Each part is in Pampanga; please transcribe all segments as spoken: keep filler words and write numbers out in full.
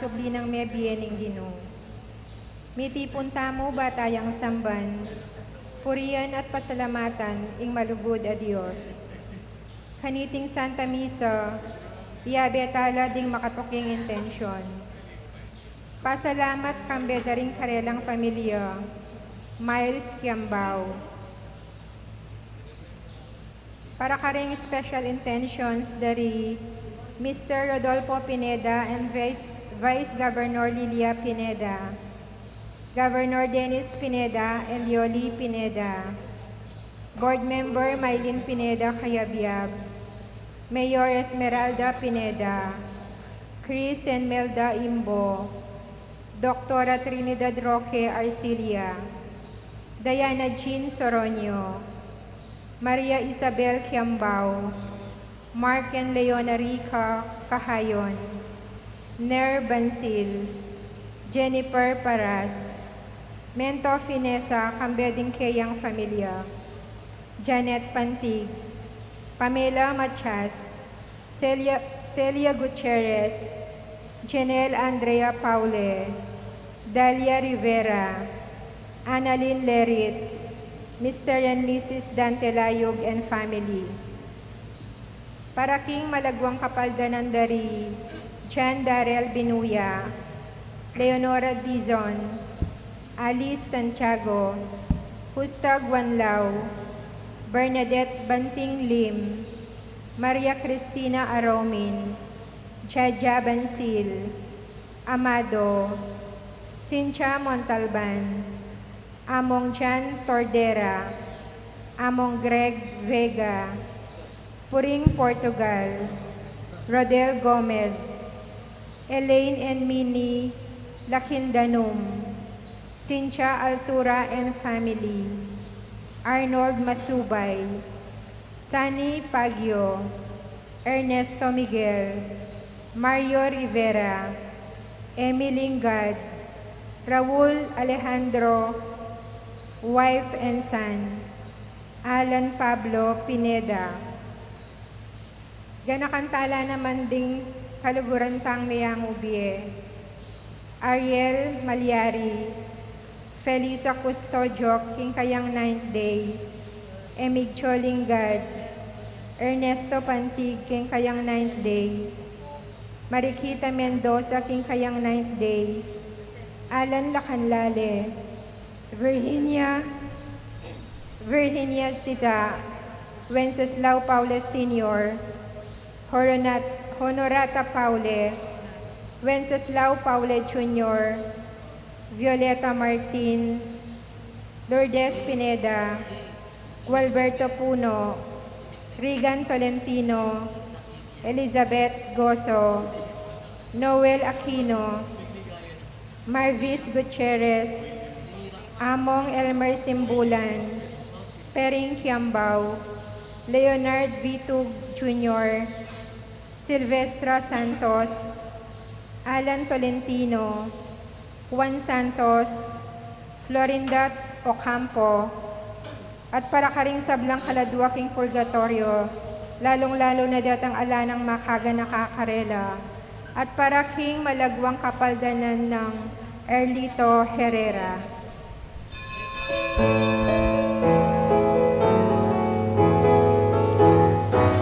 subli nang mebie ning Ginu. Mitipun tamu ba tayang samban, purian at pasalamatan ing malugud a Dios. Kaniting Santa Misa, iyabe tala ding makatuking intensyon. Pasalamat kambe da ring karelang pamilya, Miles Kiambao. Para karing special intentions dari Mister Rodolfo Pineda and Vice, Vice Governor Lilia Pineda, Governor Dennis Pineda and Yoli Pineda, Board Member Mylene Pineda Cayabyab, Mayor Esmeralda Pineda, Chris and Melda Imbo, Doktora Trinidad Roque Arcilia, Diana Jean Soronio, Maria Isabel Kiambao, Mark and Leona Rica Cahayon, Ner Bansil, Jennifer Paras, Mento Finesa kambe ding keyang familia, Janet Pantig, Pamela Matias, Celia, Celia Gutierrez, Jenel Andrea Paule, Dalia Rivera, Annalyn Lerit, Mister and Missus Dante Layug and family. Para king malagwang kapaldanan dari John Darrell Binuya, Leonora Dizon, Alice Santiago, Justa Guanlao, Bernadette Banting Lim, Maria Cristina Aromin, Jaja Bansil, Amado, Cynthia Montalban, Among Jan Tordera, Among Greg Vega, Puring Portugal, Rodel Gomez, Elaine and Minnie Lakindanum, Cynthia Altura and family, Arnold Masubay, Sunny Pagio, Ernesto Miguel, Mario Rivera, Emmy Lingad, Raul Alejandro, wife and son, Alan Pablo Pineda. Ganakan tala naman ding kaluguran tang meyangu bie. Ariel Malyari, Felisa Custodio king kayang ninth day, Emigdio Lingad, Ernesto Pantig king kayang ninth day, Mariquita Mendoza king kayang ninth day, Alan Lacanlale, Virginia, Virginia Sita, Wenceslao Paule Senior, Horonat-, Honorata Paule, Wenceslao Paule Junior, Violeta Martin, Lourdes Pineda, Gualberto Puno, Regan Tolentino, Elizabeth Goso, Noel Aquino, Marvis Gutierrez, Among Elmer Simbulan, Pering Kiambao, Leonard Vitug Junior, Silvestra Santos, Alan Tolentino, Juan Santos, Florinda Ocampo, at para karing sablang kaladua king purgatoryo, lalung-lalu na detang ala nang makaganaka karela, at para king malagwang kapaldanan nang Erlito Herrera.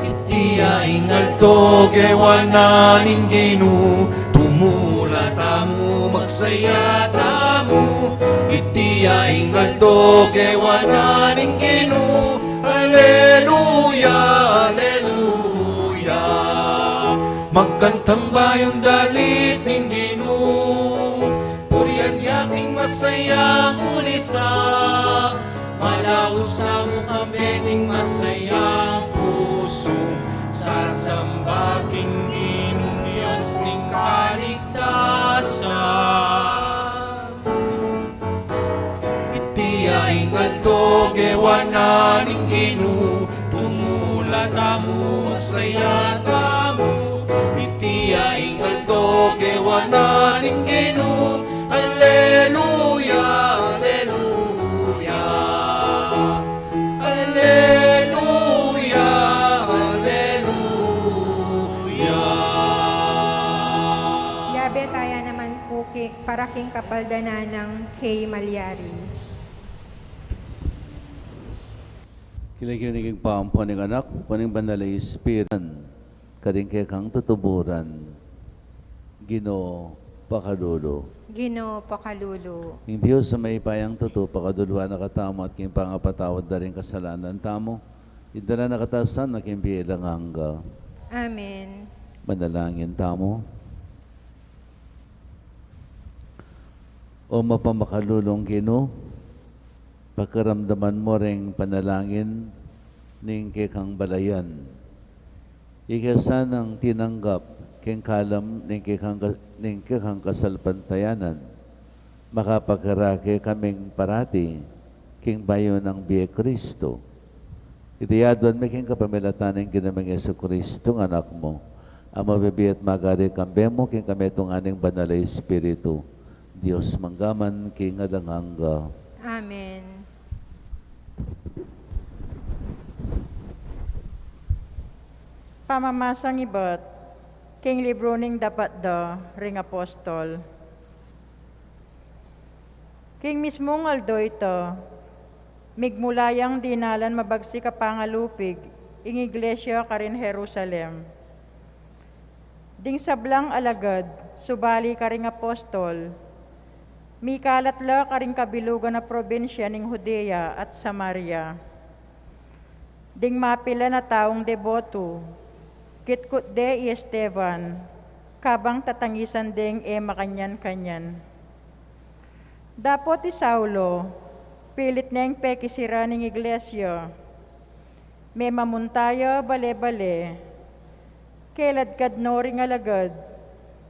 Iti ya ing aldo gewa na ning Ginu, tumula tamu, magsaya tamu. Iti ya ing aldo gewa na ning Ginu, aleluya, aleluya. Magkantang bayung dalit ning Ginu, purian ya king masayang kulisang. Malaus tamu kambe ning masayang pusu, sasamba king Ginung Dios ning kaligtasan. Iti ya ing aldo gewa na ning Ginu, tumula tamu, magsaya tamu. Iti ya ing aldo gewa na ning Ginu, aleluya, aleluya. Aleluya, aleluya. Yabe taya na Para king kapaldanan nang kay malyari. King lagyu ning Ibpa, ampo ning Anak, ampo ning Banal a Espiritu, karing kekang tutuburan. Ginu, pakalulu. Ginu, pakalulu. Ing Dios a mayupayang tutu, pakaluluan na katamu at king pangapatawad da ring kasalanan tamu, idala na katamu sana king bie alang angga. Amen. Manalangin tamu. O mapamakalulung Ginu, pakiramdaman mu ring panalangin ning kekang balayan. Ika sanang tinanggap king kalam ning kekang ka-, ning kekang kasalpantayanan, makapagkarake kaming parati king bayu nang bie Kristo. Iti aduan mi king kapamilatan ning Ginu ming Jesucristo, ing Anak mu, a mabibie at magari kambe mu king kametungan ning Banal a Espiritu, Dios mangga man king alang angga. Amen. Pamamasang ibat king libru ning Dapat da ring Apostol. King mismung aldo ita, migmula yang dinalan mabagsik a pangalupig ing iglesia karin Jerusalem. Ding sablang alagad, subali karing apostol, mikalat la karing kabilugan a probinsya ning Judea at Samaria. Ding mapilan a taung deboto, kitkut de i Esteban, kabang tatangisan deng e makanyan-kanyan. Dapot i Saulo, pilit neng pekisiran ing iglesia. Memamunta ya bale-bale, keladkad no ring alagad,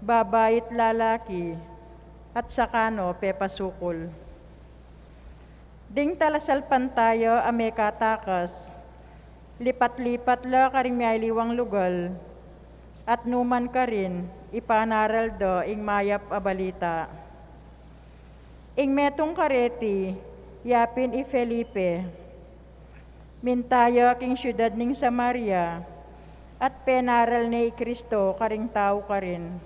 babai at lalaki, at saka no pepasukul. Ding talasalpantaya a mekatakas, lipat-lipat la karing mayaliwang lugal, at numan karin ipanaral da ing mayap a balita. Ing metung kareti, ya pin i Felipe, minta ya king siudad ning Samaria, at penaral ne i Kristo karing tau karin.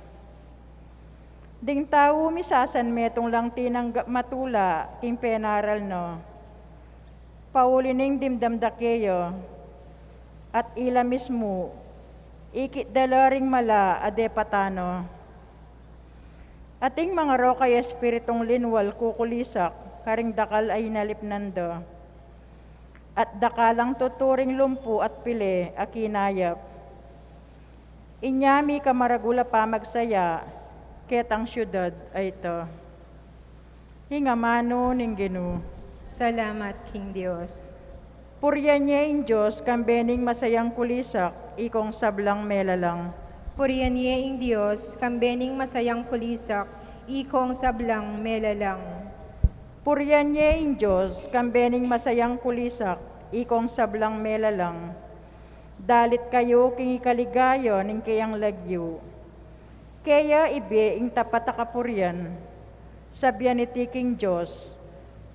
Ding tau misasan metung lang tinanggap matula ing penaral na. Pauli ning dimdam da keya, at ila mismu, ikit da la ring mala a depatan na. Ating mangaro kay espiritung linwal kukulisak karing dakal a inalipnan da. At dakal lang tuturing lumpu at pile a kinayap. Inya mika maragul a pamagsaya ketang siudad a ita. Ing amanu ning Ginu. Salamat king Dios. Purian ye ing Dios, kambe ning masayang kulisak, ikong sablang melalang. Purian ye ing Dios, kambe ning masayang kulisak, ikong sablang melalang. Purian ye ing Dios, kambe ning masayang kulisak, ikong sablang melalang. Dalit kayu king ikaligaya ning keyang lagyu. Keya ibie ing tapat a kapurian. Sabian iti king Dios,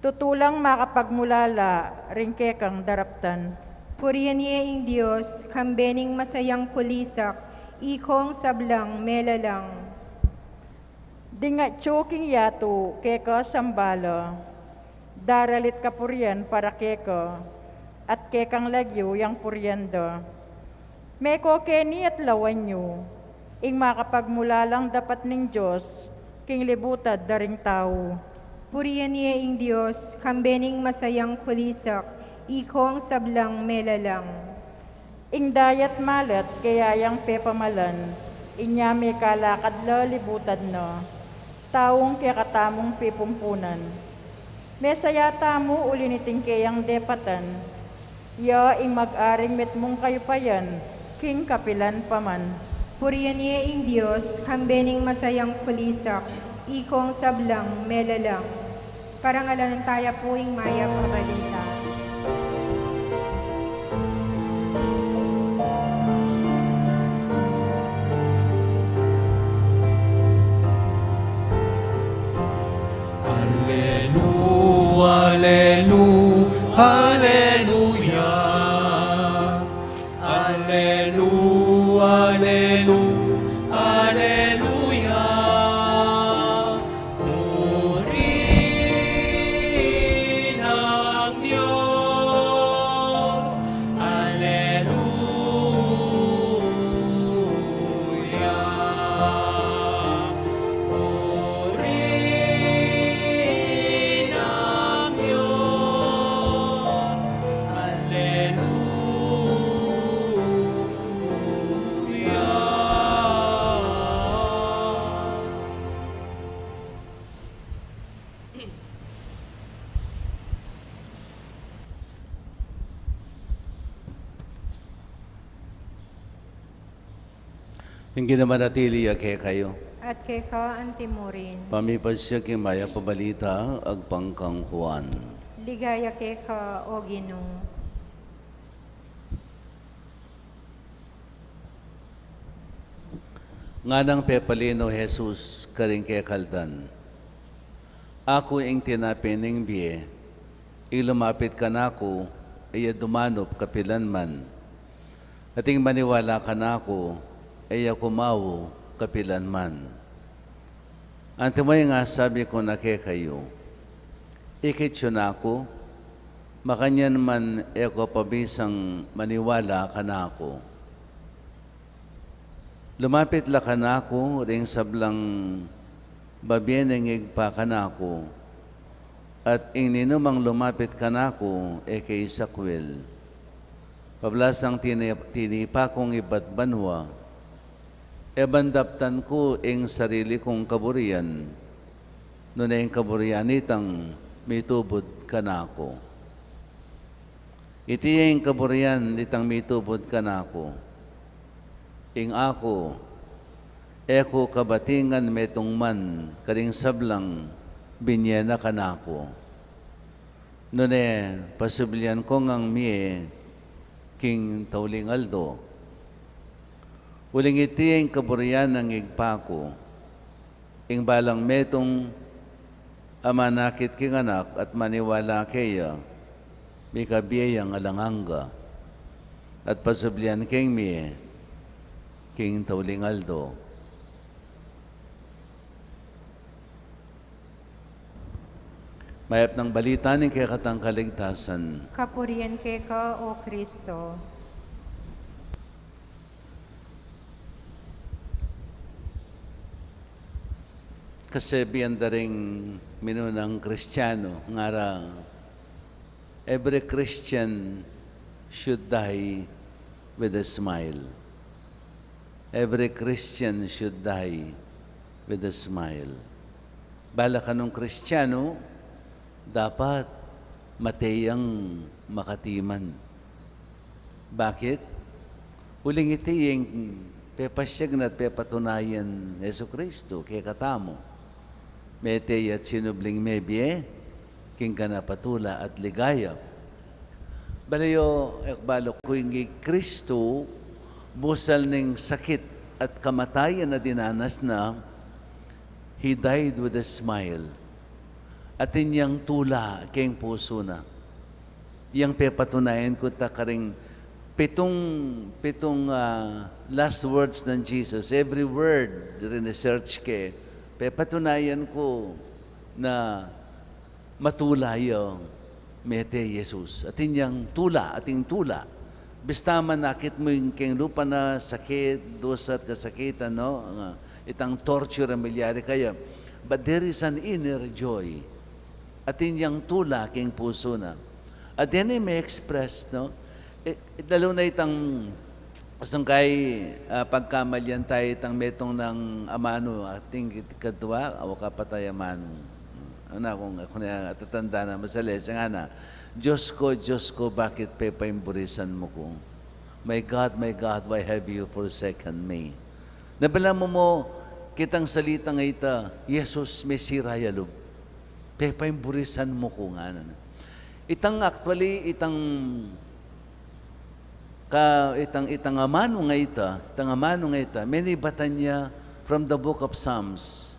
tutu lang makapagmulala ring kekang daraptan. Purian ye ing Dios, kambe ning masayang kulisak, ikong sablang melalang. Ding atyu king yatu keka sambala, daralit kapurian para keka, at kekang lagyu yang purian da. Meko keni at lawan yu, ing makapagmulalang dapat ning Dios, king libutad da ring tau. Purian ye ing Dios, kambe ning masayang kulisak, ikong sablang melalang. Ing dayat malat keya yang pepamalan, inya mekalakad la libutad na, taung kekatamung pipumpunan. Mesaya tamu uli niting keyang depatan, ya ing mag-aring mitmung kayupayan, king kapilan pa man. Purian ye ing Dios, kambe ning masayang kulisak, ikong sablang melalang. Parangalan taya pu ing mayap a balita. Alelu, alelu, aleluya. Alelu, alelu, aleluya. Ing Ginu manatili ya kekayu. At keka antimurin. Pamipasya king Mayap a Balita agpang kang Juan. Ligaya keka, O Ginu. Nganang pepalinu Jesus karing kekaldan, "Aku ing tinape ning bie, ing lumapit kanaku, e ya dumanup kapilanman. At ing maniwala kanaku, e ya kumawu kapilanman. Antimo ing asabi ku na kekayu, ikit yu naku, makanyan man e ko pabisang maniwala kanaku. Lumapit la kanaku ring sablang babie ning Ibpa kanaku, at ing ninumang lumapit kanaku e ke isakwil. Pablasang tini-, tinipa kung ibat banua, e ban daptan ku ing sarili kung kaburian, nune ing kaburian nitang mitubud kanaku. Iti ing kaburian nitang mitubud kanaku, ing aku, e ku kabatingan metung man karing sablang binie na kanaku, nune pasublian ku ngang mie king tauling aldo. Uling iti ing kaburian ning Ibpa ku, ing balang metung a manakit king Anak at maniwala keya, mikabie yang alang angga, at pasublian keng mie king tauling aldo." Mayap nang balita ning kekatang kaligtasan. Kapurian keka, O Kristo. Kasabian da ring minunang Kristiyanu, ngara, "Every Christian should die with a smile." Every Christian should die with a smile. Bala kanung Kristiyanu, dapat mate yang makatiman. Bakit? Uling iti ing pepasyag na at pepatunayan Jesucristo kekatamu. Mete ya't sinubling mebie king ganap a tula at ligaya. Bale yu, e ku balu ku ing i Kristo, busal ning sakit at kamatayan a dinanas na, he died with a smile. Atin yang tula keng pusu na. Yang pepatunayan ku ta karing pitung, pitung, ah, last words nang Jesus. Every word, rine-search ke, pepatunayan ku na matula ya mete Jesus. Atin yang tula, atin tula. Bista man akit mu ing keng lupa na sakit, dusa at kasakitan, no? Nga, itang torture a milyari kaya. But there is an inner joy. Atin yang tula keng pusu na. At yan ay me-express, no? E, lalu na itang sungkay, ah, pagkamalian tayu itang metung nang amanu, atin kit-, kadua, o kapatay amanu. Ana, kung aku na tatanda na masali, sangana, "Diyos ko, Diyos ko, bakit pepaimburisan mu ku? My God, my God, why have you forsaken me?" Nabala mu mu, kitang salitang ita, Jesus, mesira ya lub. Pepaimburisan mu ku, ngana na. Itang actually, itang ka, itang, itang amanu nga ita, itang amanu nga ita, menibatan ya from the book of Psalms.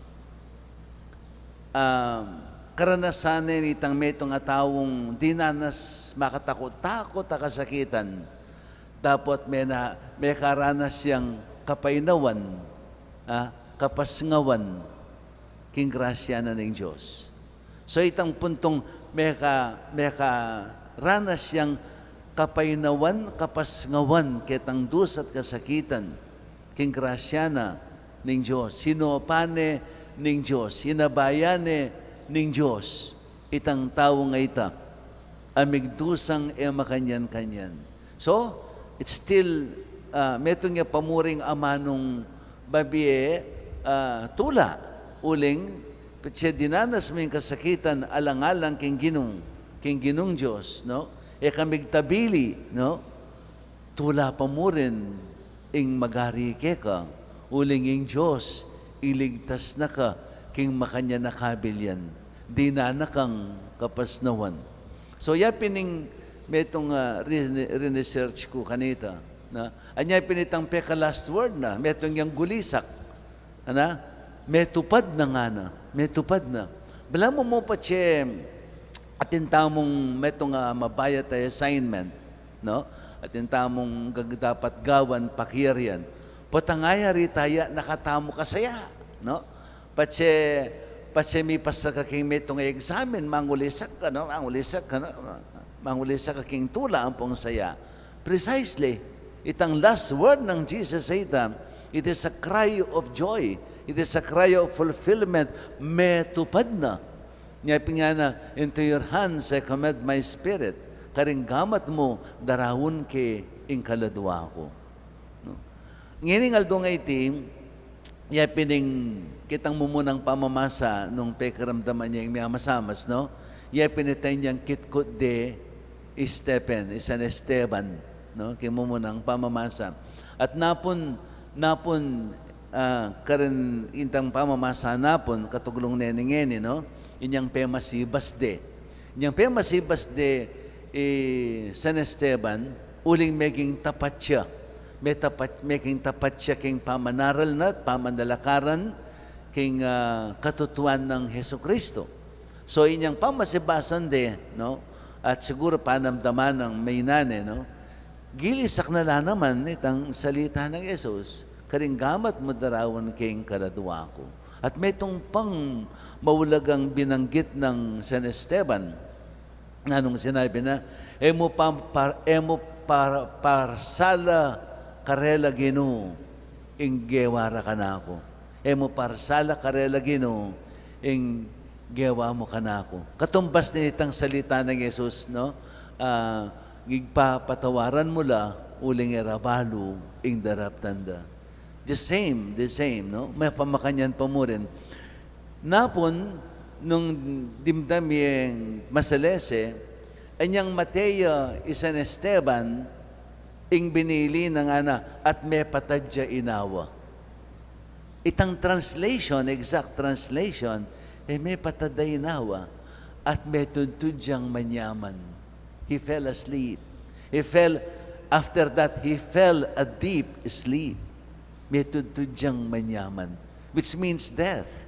Um, karanasan ne nitang metung a taung dinanas makatakut-takut a kasakitan. Dapot mena, mekaranas yang kapainawan, ah, kapasngawan, king grasya na ning Dios. So, itang puntung meka-, mekaranas yang kapainawan, kapasngawan, ketang dusa at kasakitan, king grasya na ning Dios. Sinupan ne ning Dios, inabayan ne ning Dios itang tau nga ita, a migdusang e makanyan-kanyan. So, it's still, ah, metung ya pamuring amanung babie, ah, tula, uling, petsa dinanas mu ing kasakitan alang-alang king Ginung, king Ginung Dios, no? E ka migtabili, no? Tula pa mu rin ing magari keka, Uling ing Dios, iligtas na ka king makanyan a kabilyan. Dinan na kang kapasnawan. So, ya pin ing metung, ah, rin-, rinesearch ku kanita, na, anya pin itang peka last word na, metung yang gulisak. Ana, metupad na ngana, metupad na. Balamu mu patse, atin tamung metung, ah, mabayat a assignment, no? Atin tamung gag-, dapat gawan, pakiarian. Potang ayari taya, nakatamu kasaya, no? Patse, patse mipasa ka king metung a examen, mangulisak ka, no? Mangulisak ka, no? Mangulisak ka king tula ampong saya. Precisely, itang last word nang Jesus a ita, it is a cry of joy. It is a cry of fulfillment. Metupad na. Nya pin ngana, "Into your hands I commend my spirit." Karing gamat mu, daraun ke ing kaladua ku. No? Ngening aldo nga iti, ya pin ing kitang mumunang pamamasa nung pekiramdaman ya ing miyamasamas, no? Ya pin ita inyang kitkut de Stephen, i San Esteban, no? King mumunang pamamasa. At napun, napun, ah, karin itang pamamasa napun, katuglung ne ning ngeni, no? Inyang pemasibas de. Inyang pemasibas de, i San Esteban, uling meging tapat ya. Metapat, meging tapat ya king pamanaral na at pamanalakaran, king, ah, katutuan nang Jesucristo. So, inyang pamasibasan de, no? At siguru panamdaman nang maina ne, no? Gilisak na la naman itang salita nang Jesus, "Karing gamat mu daraun ke ing kaladua ku." At metung pang maulagang binanggit nang San Esteban. Nanung sinabi na, "E mu pa-, par-, e mu par-, parsala karela Ginu ing gewa ra kanaku. E mu parsala karela Ginu ing gewa mu kanaku." Katumbas nitang salita nang Jesus, no? Ah, "Ibpa, patawaran mu la, uling e ra balu ing daraptan da." The same, the same, no? Mapamakanyan pa mu rin. Napun, nung dimdam yang masalese, inyang mate ya i San Esteban, ing binili na ngana, at mepatad ya inawa. Itang translation, exact translation, e mepatad ya inawa, at metudtud yang manyaman. He fell asleep. He fell, after that, he fell a deep sleep. Metudtud yang manyaman, which means death.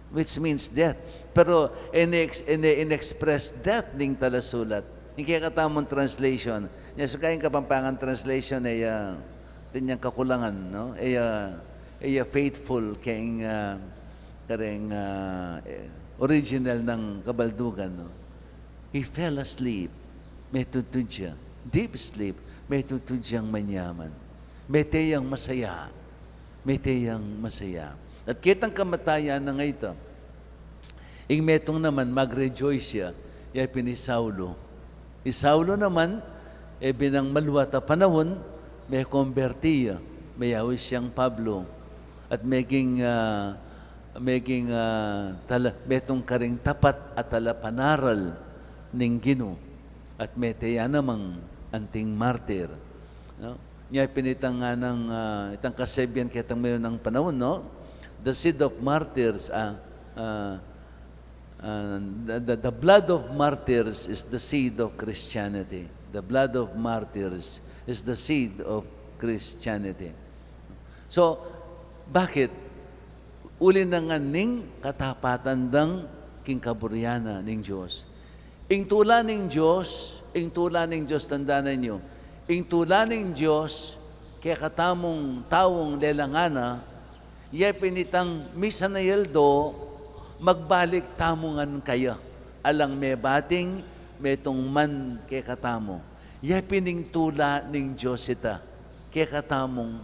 Which means death. Pero in-ex-, in-, in-express death ning talasulat. Ing kekatamung translation. Nya, so, kayang Kapampangan translation, e, ah, atin yang kakulangan, no? E, ah, e, ah, faithful keng, ah, kareng, ah, e, original nang kabaldugan, no? He fell asleep. Metudtud ya. Deep sleep. Metudtud yang manyaman. Mete yang masaya. Mete yang masaya. At ketang kamatayan na nga ita, ing metung naman mag-rejoice ya, ya pin i Saulo. I Saulo naman, e binang maluat a panaun, mekomberti ya, meyawis yang Pablo. At meging, ah, meging, ah, tala-, metung karing tapat a talapanaral ning Ginu. At mete ya namang anting martir. No? Nya pin itang nganang, ah, itang kasebian ketang mayun a panaun, no? The seed of martyrs, ah, ah, ah, the, the, the blood of martyrs is the seed of Christianity. The blood of martyrs is the seed of Christianity. So, bakit? Uli na ngan ning katapatan dang king kaburian na ning Dios. Ing tula ning Dios, ing tula ning Dios, tandanan yu, ing tula ning Dios kekatamung taung lelangan na, ya pin itang misan a aldo, magbalik tamu ngan kaya, alang mebating metung man kekatamu. Ya pin ing tula ning Dios ita kekatamung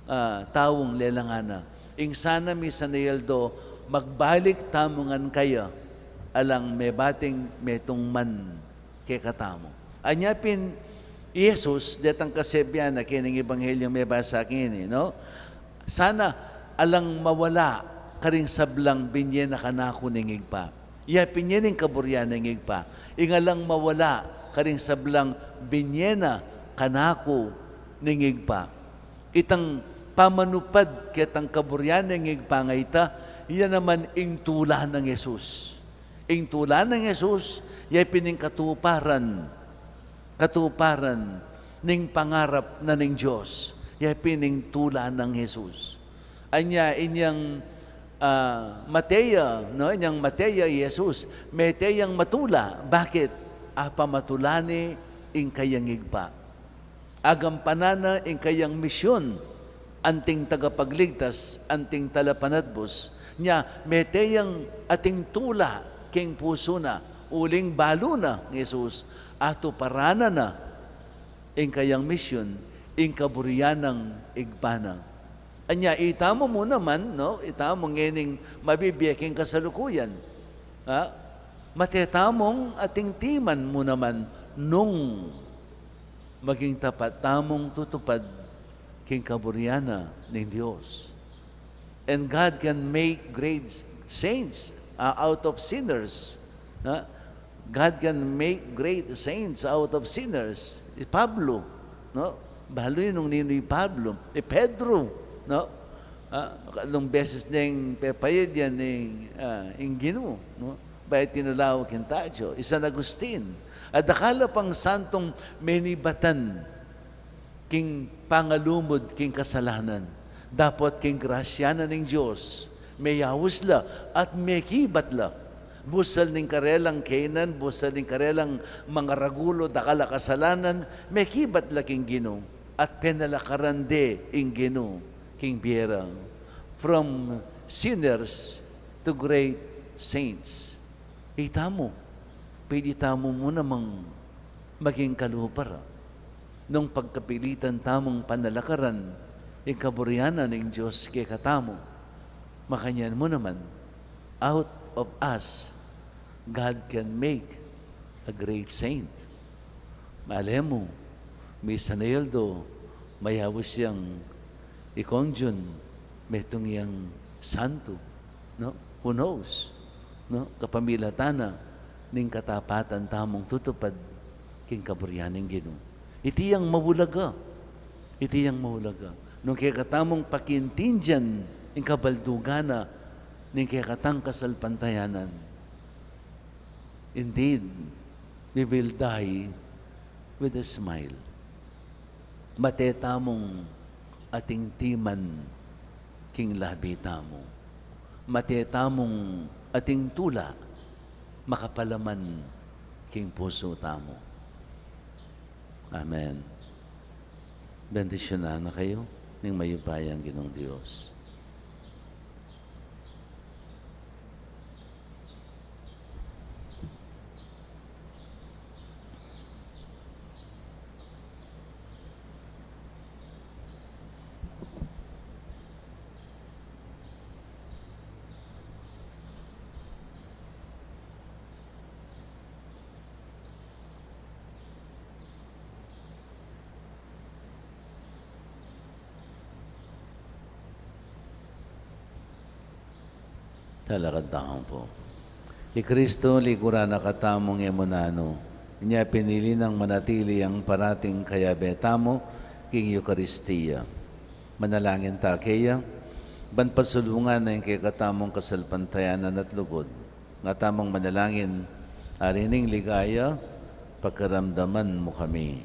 ah, taung lelangan na. Ing sana misan a aldo, magbalik tamu ngan kaya, alang mebating metung man kekatamu. Anya pin, i Jesus, detang kasebian na kening Ebanghelyo mebasa keni, no? Sana alang mawala karing sablang binye na kanaku ning Ibpa. Ya pin ing kaburian ning Ibpa. Ing alang mawala karing sablang binye na kanaku ning Ibpa. Itang pamanupad ketang kaburian ning Ibpa a ita, ya naman ing tula nang Jesus. Ing tula nang Jesus, ya pin ing katuparan, katuparan ning pangarap na ning Dios. Ya pin ing tula nang Jesus. Anya, inyang, ah, mete ya, no? Inyang mete ya i Jesus, mete yang matula. Bakit? Apamatula ne ing kayang Ibpa. Agampanan na ing kayang misyon, anting tagapagligtas, anting talapanatbus. Nya, mete yang ating tula king pusu na, uling balu na, Jesus, atuparan na na ing kayang misyon, ing kaburian nang Ibpa na. Anya, itamu mu naman, no? Itamu ngening mabibie king kasalukuyan. Ha? Mate tamung ating timan mu naman nung maging tapat tamung tutupad king kaburian na ning Dios. And God can make great saints, uh, out of sinners. No? God can make great saints out of sinners. I Pablo, no? Balu yu nung ninu i Pablo. I Pedro, no? Ah, nung beses neng pepayad yan ning, ah, ing Ginu, no? Bayu tinulaw king tadyu. I San Agustin. At dakal a pang santung menibatan king pangalumud king kasalanan. Dapot king grasya na ning Dios, meyaus la at mekibat la. Busal ning karelang kaynan, busal ning karelang mangaragulu, dakal a kasalanan, mekibat la king Ginu. At penalakaran de ing Ginu king bie ra. From sinners to great saints. Itamu, pwede tamu mu namang maging kalupa ra. Nung pagkapilitan tamung panalakaran ing kaburian na ning Dios kekatamu, makanyan mu naman, out of us, God can make a great saint. Malay mu, misan a aldo, mayaus yang i Kong Jun, metung yang santu, no? Who knows? No? Kapamilatan na ning katapatan tamung tutupad king kaburian ning Ginu. Iti yang maulaga. Iti yang maulaga. Nung kekatamung pakiintindian ing kabaldugan na ning kekatang kasalpantayanan. Indeed, we will die with a smile. Mate tamung ating timan king labi tamu. Mate tamung ating tula makapalaman king pusu tamu. Amen. Bendisyunan na kayu ning mayupayang Ginung Dios. Talakad tamu pu. I Kristu, likuran na katamu ngening mananu. Inya pinili nang manatili yang parating kayabe tamu king Eukaristia. Manalangin ta keya, ban pasulungan na ing kekatamung kasalpantayanan at lugud. Nga tamung manalangin, Ari ning ligaya, pakiramdaman mu kami.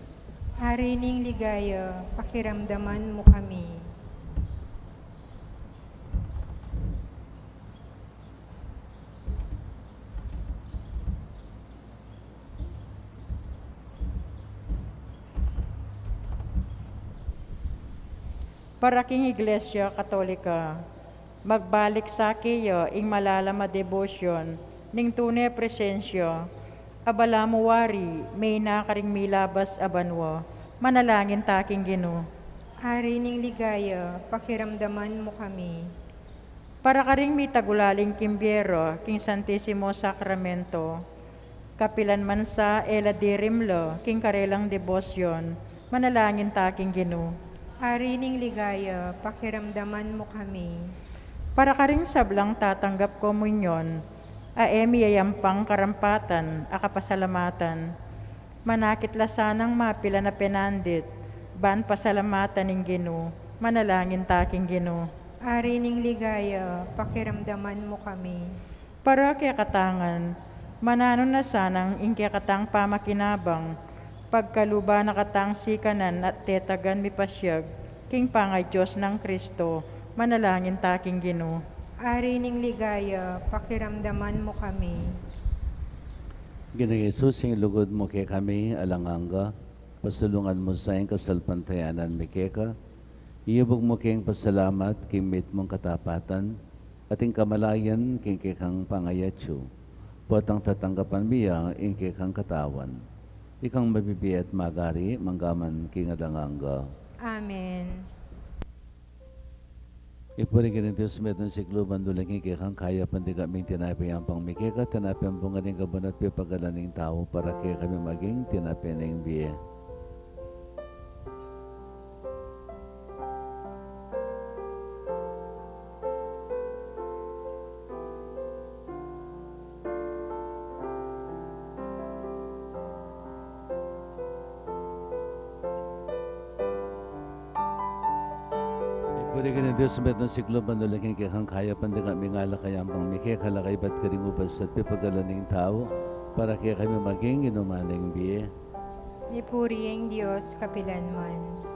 Ari ning ligaya, pakiramdaman mu kami. Para king Iglesia Katolika, magbalik sa keya ing malalam a debosyon ning tune presensya a balamu wari meyna karing milabas a banua. Manalangin ta king Ginu. Ari ning ligaya, pakiramdaman mu kami. Para karing mitagulaling king bie ra king Santisimo Sakramento, kapilan man sa e la dirimla king karelang debosyon, manalangin ta king Ginu. Ari ning ligaya, pakiramdaman mu kami. Para karing sablang tatanggap komunyon a e miyayampang karampatan a kapasalamatan, manakit la sanang mapilan a penandit ban pasalamatan ing Ginu. Manalangin ta king Ginu. Ari ning ligaya, pakiramdaman mu kami. Para kekatang ngan, mananu na sanang ing kekatang pamakinabang, pagkaluban na katang sikanan at tetagan mipasyag king pangaDios nang Kristo, manalangin ta king Ginu. Ari ning ligaya, pakiramdaman mu kami. Ginung Jesus, ing lugud mu kekami alang angga, pasalungan mu sa ing kasalpantayanan mi keka, iyubug mu keng pasalamat king mitmung katapatan, at ing kamalayan king kekang pangayatsu. Potang tatanggapan mi ya ing kekang katawan. Ikang mabibie at magari, mangga man king alang angga. Amen. Ipuri king Dios, metung sikluban, dula king kekang kayapan, dikami ing tinape yampang mi keka, tinape ampong ning gabun at pepagalan ning tau, para kekami maging tinape ning bie. Ipuri king Dios, metung sikluban, dula king kekang kayapan, dikami ing alak a yampang mi keka, laka ibat karing ubas at pepagalan ning tau, para kekami maging inuman ning bie. Ipuri ing Dios kapilanman.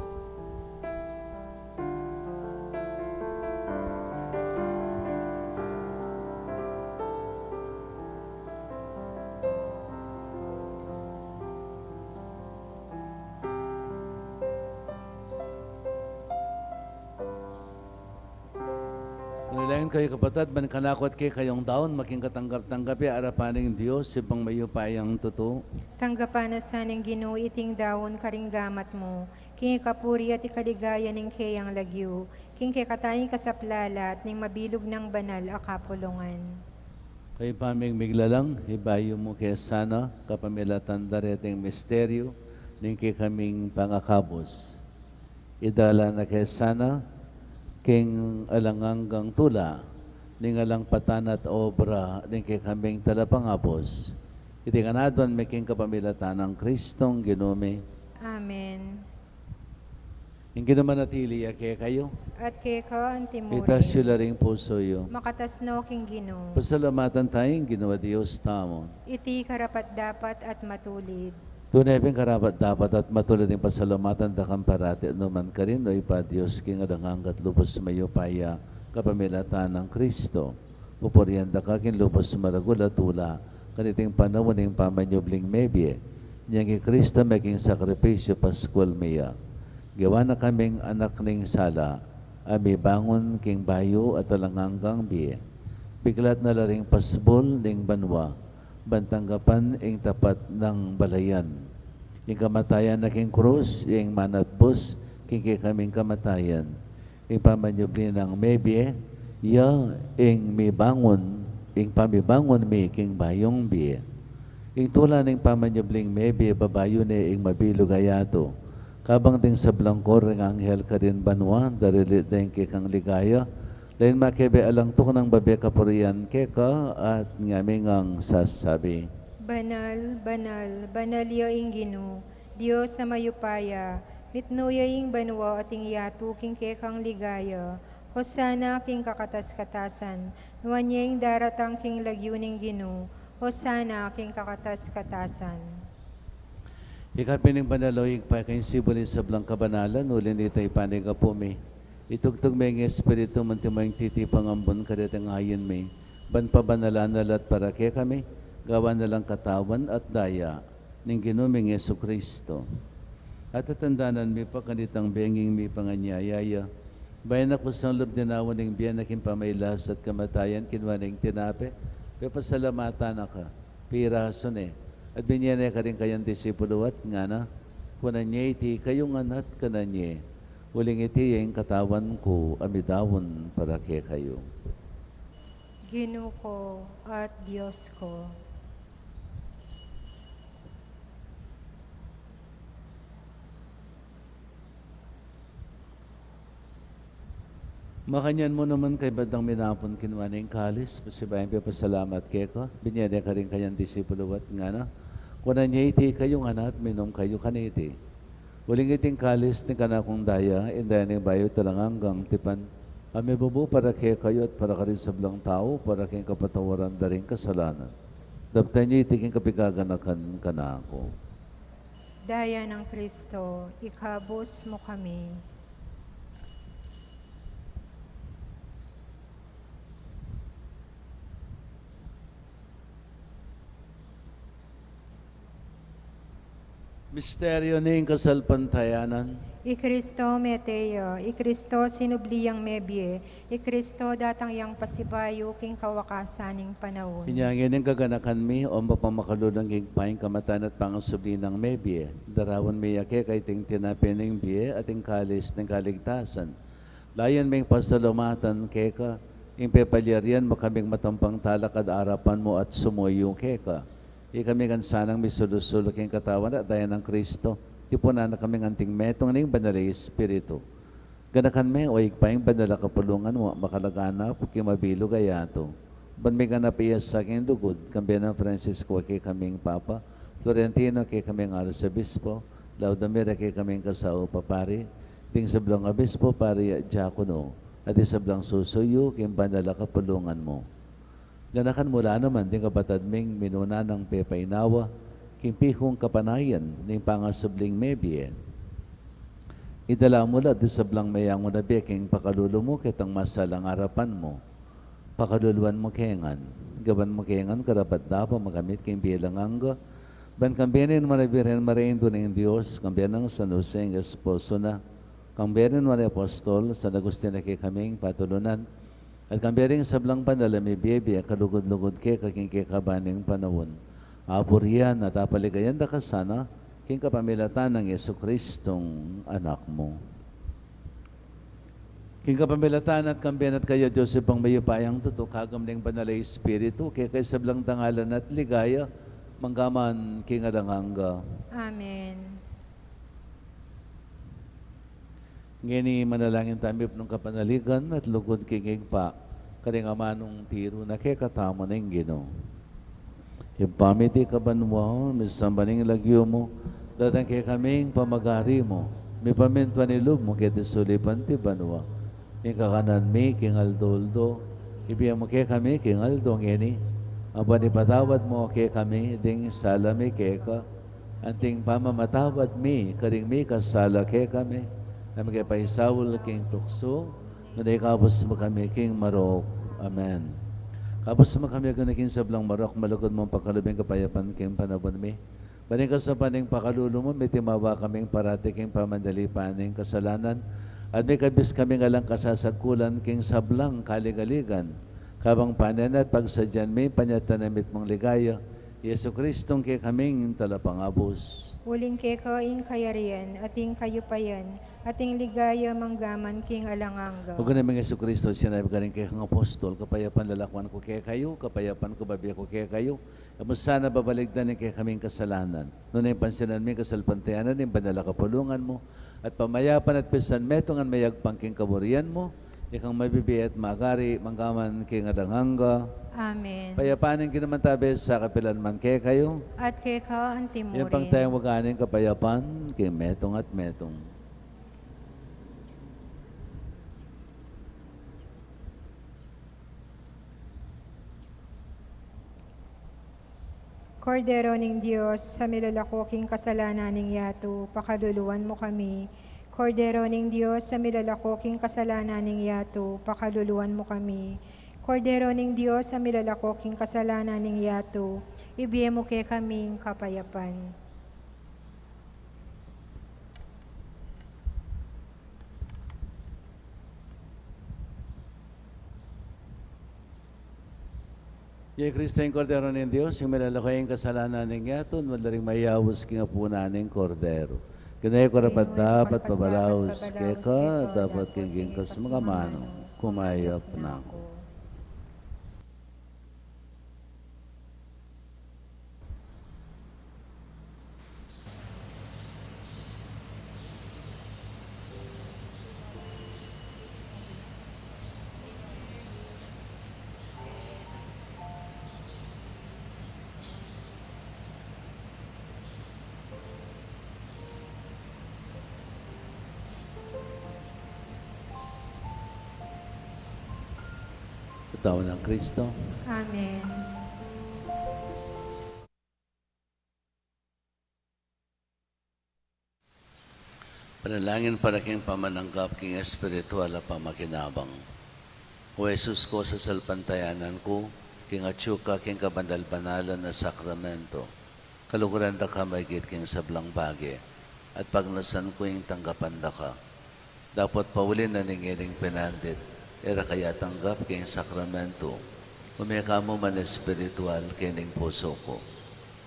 Manalangin kayu, kapatad, ban kanaku at kekayung daun, maging katanggap-tanggap ya arapan ning Dios, Ibpang mayupayang tutu. Tanggapan na sa ning Ginu iting daun karing gamat mu, king ikapuri at ikaligaya ning keyang lagyu, king kekatang kasaplalan ning mabilug nang banal a kapulungan. Kaybat ming miglalang, ibayu mu ke sana, kapamilatan da reting misteryu ning kekaming pangakabus. Idala na ke sana king alang anggang tula ning alang patan at obra ning kekaming talapangabus. Iti ngan aduan mi king kapamilatan nang Kristong Ginu mi. Amen. Ing Ginu manatili ya kekayu. At keka antimurin. Itas yu la ring pusu yu. Makatas no king Ginu. Pasalamatan taya ing Ginu a Dios tamu. Iti karapat-dapat at matulid. Tune pin karapat-dapat at matulid ing pasalamatan da kang parati at nu man karin, O Ibpa, Dios king alang angga at lubus mayupaya, kapamilatan nang Kristo. Pupurian da ka king lubus maragul a tula, kaniting panaun ning pamanyubling mebie, inyang i Kristo meging sakripisyu paskul mi ya. Gewa na kaming anak ning sala, a mibangun king bayu at alang anggang bie. Biklat na la ring pasbul ning banua, ban tanggapan ing tapat nang balayan. Ing kamatayan na king krus, ing manatbus king kekaming kamatayan. Ing pamanyubli nang mebie, ya ing mibangun, ing pamibangun mi king bayung bie. Ing tula ning pamanyubling mebie, babayu ne ing mabilug a yatu. Kabang ding sablang koro ring anghel karin banua, darilit deng kekang ligaya, lain makebe alang tuknang babe kapurian keka, at ngami ngang sasabi. Banal, banal, banal ya ing Ginu, Dios a mayupaya, mitmu ya ing banua at ing yatu king kekang ligaya. Hosana king kakatas-katasan, nuan ya ing daratang king lagyu ning Ginu, Hosana king kakatas-katasan. Ika pin ing banal, O Ibpa, ika ing sibul ning sablang kabanalan, uli nita ipanyawad mi. Itugtug me ing Espiritu mu, antimo ing titipang ambun karetang ain mi, ban pabanalan na la at para kekami, gawan na lang katawan at daya ning Ginu ming Jesucristo. At tatandanan mi pa kanitang benging mipanganyaya ya, bayu na kusang lub dinaun ning bie na king pamailas at kamatayan, kinua ne ing tinape, pepasalamatan na ka, pirasu ne, at binie ne karing kayang disipulu at ngana: Kunan ye iti kayu ngan at kanan ye, uling iti ya ing katawan ku a midaun para kekayu. Ginu ku at Dios ku. Makanyan mu naman kaybat dang minapun, kinua ne ing kalis, pasibayu yang pepasalamat keka, binie ne karing kayang disipulu at ngana: Kunan ye iti kayu ngan at minum kayu kaniti, Uling iting kalis ning kanakung daya, ing daya ning bayu at alang anggang tipan, a mibubu para kekayu at para karing sablang tau, para king kapatawaran da ring kasalanan. Daptan yu iti king kapigaganakan kanaku. Daya nang Kristo, ikabus mu kami. Misteryo ning kasalpantayanan. I Kristo mete ya, i Kristo sinubli yang mebie, i Kristo datang yang pasibayu king kawakasan ning panaun. Inya ngeni ing kaganakan mi, o mapamakalulung Ibpa, ing kamatayan at pangasubli nang mebie, daraun mi ya keka iting tinape ning bie at ing kalis ning kaligtasan. Layan ming pasalamatan keka, ing pepalyarian mu kaming matampang talakad arapan mu at sumuyu keka. Ikami ngan sanang misulu-sulu king katawan at daya nang Kristo, tipunan na kami ngan anting metung ning Banal a Espiritu. Ganakan me, o Ibpa, ing banal a kapulungan mu, makalaganap king mabilug a yatu. Ban miganap iya sa king lugud, kambe nang Francisco a kekaming Papa, Florentino a kekaming Arsobispo, Laudamir a kekaming kasaup a pari, ding sablang obispo, pari at diakono, at ding sablang susuyu king banal a kapulungan mu. Ganakan mu la naman ding kapatad ming minuna nang pepainawa king pikung kapanayan ning pangasubling mebie. Idala mu la ding sablang meyangu na bie king pakalulu mu ketang masalang arapan mu. Pakaluluan mu ke ngan, gawan mu ke ngan karapat-dapat makamit king bie alang angga, ban kambe ning Nuan a Birhen Maria, Indu ning Dios, kambe nang San Jose a esposo na, kambe ning Nuan a Apostol, San Agustin a kekaming patulunan, at kambe ring sablang banal a mibie-bie a kalugud-lugud keka king kekaban ning panaun. Apurian at apaligayan da ka sana, king kapamilatan nang Jesucristong Anak mu. King kapamilatan na at kambe na at kaya, Dios Ibpang mayupayang tutu, kayabe ning Banal a Espiritu, keka ing sablang dangalan at ligaya, mangga man king alang angga. Amen. Ngeni manalangin tamu king kapanaligan at lugud king Ibpa, karing amanung tiru na kekatamu ning Ginu. Ibpa mi, atiu ka banua, misamban ya ing lagyu mu, datang kekami ing pamagari mu, mipamintuan ing lub mu keti sulip anti banua. Ing kakanan mi king aldo-aldo, ibie mu kekami king aldo ngeni, amban ipatawad mu kekami ding sala mi keka, anti ing pamamatawad mi karing mikasala kekami, e mu ke paisaul king tuksu, nune ikabus mu kami king marok. Amen. Kabus mu kami, Ginu, king sablang marok, malugud mung pakalub ing kapayapan king panaun mi. Ban king kasapan ning pakalulu mu, mitimawa kaming parati king pamanalipan ning kasalanan, at mikabus kaming alang kasasagkulan king sablang kaligaligan, kabang panenayan at pagsadyan mi ing panyatang na mitmung ligaya, Jesucristong kekaming Talapangabus. Uling keka ing kayarian, at ing kayupayan, at ing ligaya manggaman king alang angga. O Ginu ming Jesucristo, sinabi mu karing kekang apostol, kapayapan lalakwan ku kekayu, kapayapan ku bibie ku kekayu, e mu sana babaligdan ing kekaming kasalanan, nune pansinan mi ing kasalpantayanan ning banal a kapulungan mu, at pamayapan at pisan metung ngan mayagpang king kaburian mu, ikang mabibie at magari, manggaman king alang angga. Amen. Ing kapayapan ning Ginu mantabe sa kapilan man kekayu. At keka anti mu rin. Ing pangtayang waga ning kapayapan, king metung at metung. Kordero ning Dios, a milalako king kasalanan ning yatu, pakaluluan mu kami. Kordero ning Dios, a milalako king kasalanan ning yatu, pakaluluan mu kami. Kordero ning Dios, a milalako king kasalanan ning yatu, ibie mu kekami ing kapayapan. Iya i Kristo, ing Kordero ning Dios, ing milalako king kasalanan ning yatu, nune la ring mayaus king apunan ning Kordero. Ginu, e ku karapat-dapat pabalaus keka, dapot king king kasamanung kumayap na ku. Tau nang Kristo. Amen. Panalangin para king pamananggap king espiritual a pamakinabang. O Jesus ku, sasalpantayanan ku king atyu ka king kabanal-banalan a sakramento, kaluguran da ka maigit king sablang bage, at pagnasan ku ing tanggapan da ka. Dapot pauli na ning ining pinandit, e ra ka ya tanggap king sakramento, ume ka mu man espiritual king pusu ku.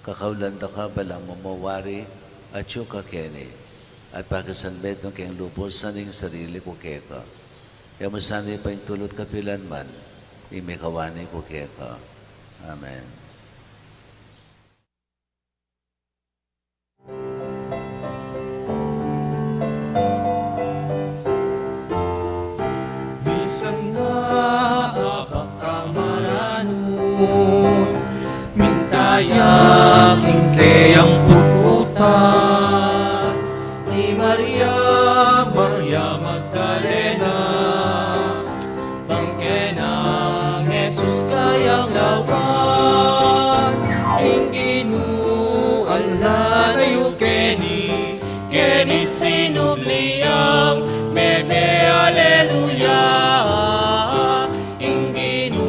Kakaulan da ka balamu mu wari atyu ka keni, at pakisanmetung ku king lubus ing sarili ku keka. E mu sana paintulut kapilan man ing mikawani ku keka. Amen. Misan na a pakamaranu, minta ya king keyang putputan, i Maria, Maria Magdalena, pagkena nang Jesus kayang lawan, ing Ginu ala na yu keni, keni sinubli yang mebie aleluya. Ing Ginu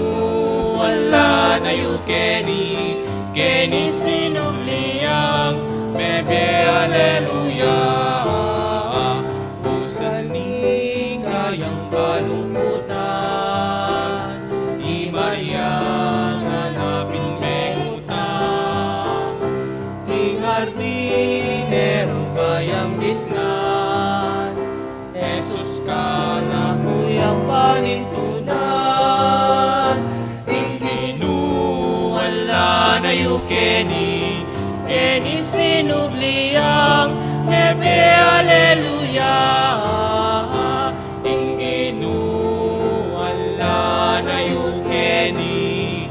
ala na yu keni, keni sinubli yang mebie aleluya. Usan ning kayang kalungkutan, i Maria nganapin mengutang, ing hardin e rang kayang disnan, Jesus kanaku yang panintunan. Ing Ginu ala na yu keni, keni sinubli yang mebie aleluya. Ing Ginu ala na yu keni,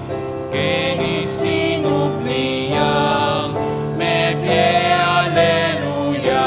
keni sinubli yang mebie aleluya.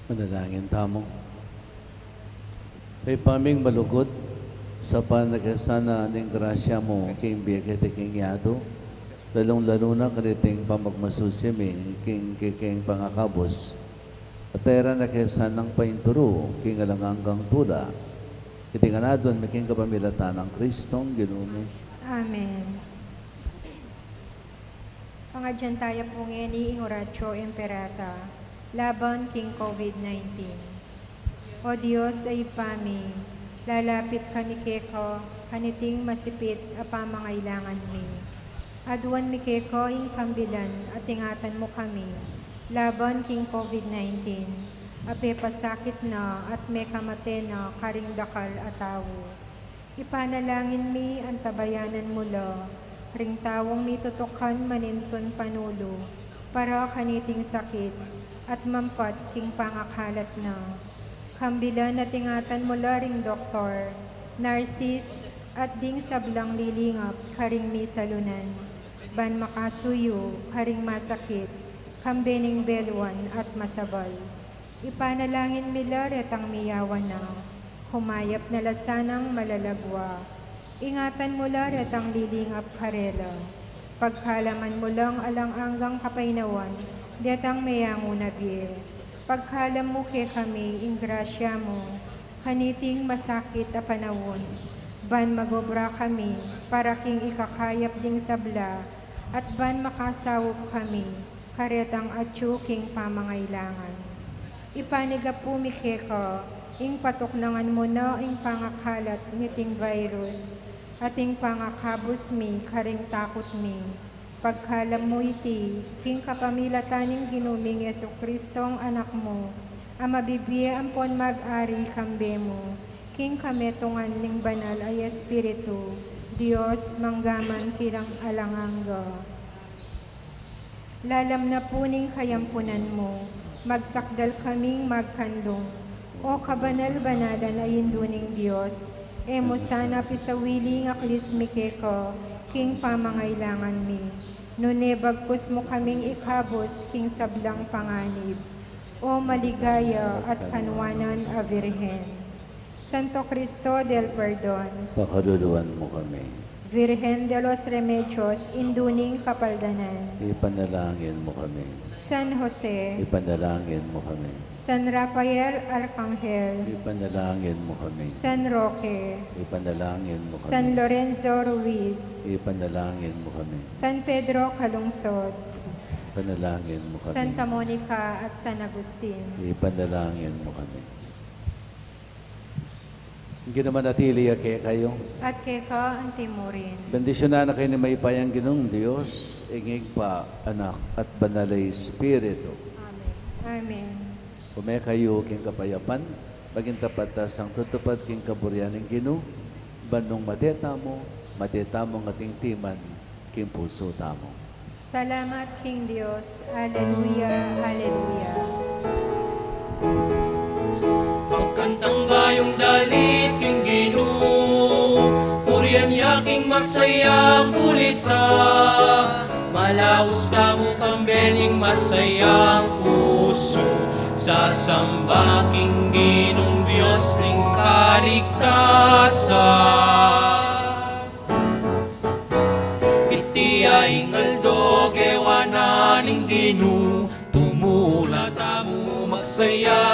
Manalangin tamu. Ibpa ming malugud, sapan na ke sana ning grasya mu king bie keti king yatu, lalung-lalu na kaniting pamagmasusi mi king kekeng pangakabus. At e ra na ke sanang painturu king alang anggang tula. Iti ngan aduan mi king kapamilatan nang Kristong Ginu mi. Amen. Pangadyan taya pu ngeni ing Oratio Imperata laban king COVID nineteen. O Dios a Ibpa mi, lalapit kami keka kaniting masipit a pamangailangan mi. Aduan mi keka ing kambilan at ingatan mu kami laban king COVID nineteen. a pepasakit na at mekamate na karing dakal a tau. Ipanalangin mi antabayanan mu la ring taung mitutukan manintun panulu para kaniting sakit at mampat king pangakalat na. Kambilan at ingatan mu la ring doktor, narsis, at ding sablang lilingap karing misalunan, ban makasuyu karing masakit, kambe ning beluan at masabal. Ipanalangin mi la retang miyawan na, kumayap na la sanang malalagwa. Ingatan mu la retang lilingap karela. Pagkaluban mu lang alang anggang kapaynawan detang meyangu na bie. Pagkaluban mu kekami ing grasya mu kaniting masakit a panaun, ban magobra kami para king ikakayap ding sabla, at ban makasaup kami karetang atyu king pamangailangan. Ipanyawad mi keka ing patuknangan mu na ing pangakalat niting virus, at ing pangakabus mi karing takut mi. Pagkaluban mu iti king kapamilatan ning Ginu ming Jesucristo, Anak mu, a mabibie ampon mag-ari kambe mu king kametungan ning Banal a Espiritu, Dios, mangga man king alang angga. Lalam na pu ning kayampunan mu, magsakdal kaming magkandung. O kabanal-banalan a Indu ning Dios, e mu sana pisawili ing aklis mi keka king pamangailangan mi, nune bagkus mu kaming ikabus king sablang panganib. O maligaya at kanuanan a Virgen. Santo Cristo del Perdon, pakaluluan mu kami. Virgen de los Remedios, Indu ning Kapaldanan, ipanalangin mu kami. San Jose, ipanalangin mu kami. San Rafael Arcangel, ipanalangin mu kami. San Roque, ipanalangin mu kami. San Lorenzo Ruiz, ipanalangin mu kami. San Pedro Calungsod, ipanalangin mu kami. Santa Monica at San Agustin, ipanalangin mu kami. Ing Ginu manatili ya kekayu. At keka antimurin. Bendisyunan na kayu ning mayupayang Ginung Dios, ing Ibpa, Anak, at Banal a Espiritu. Amen. Amen. Ume kayu king kapayapan, maging tapat at sangtutupad king kaburian ning Ginu, ban nung mate tamu, mate tamu ngan ating timan king pusu tamu. Salamat king Dios. Aleluya, aleluya. Magkantang bayung dalit king Ginu, purian ya king masayang kulisa. Malaus tamu kambe ning masayang pusu, sasamba king Ginung Dios ning kaligtasan. Iti ya ing aldo kewa na ning Ginu, tumula tamu magsaya.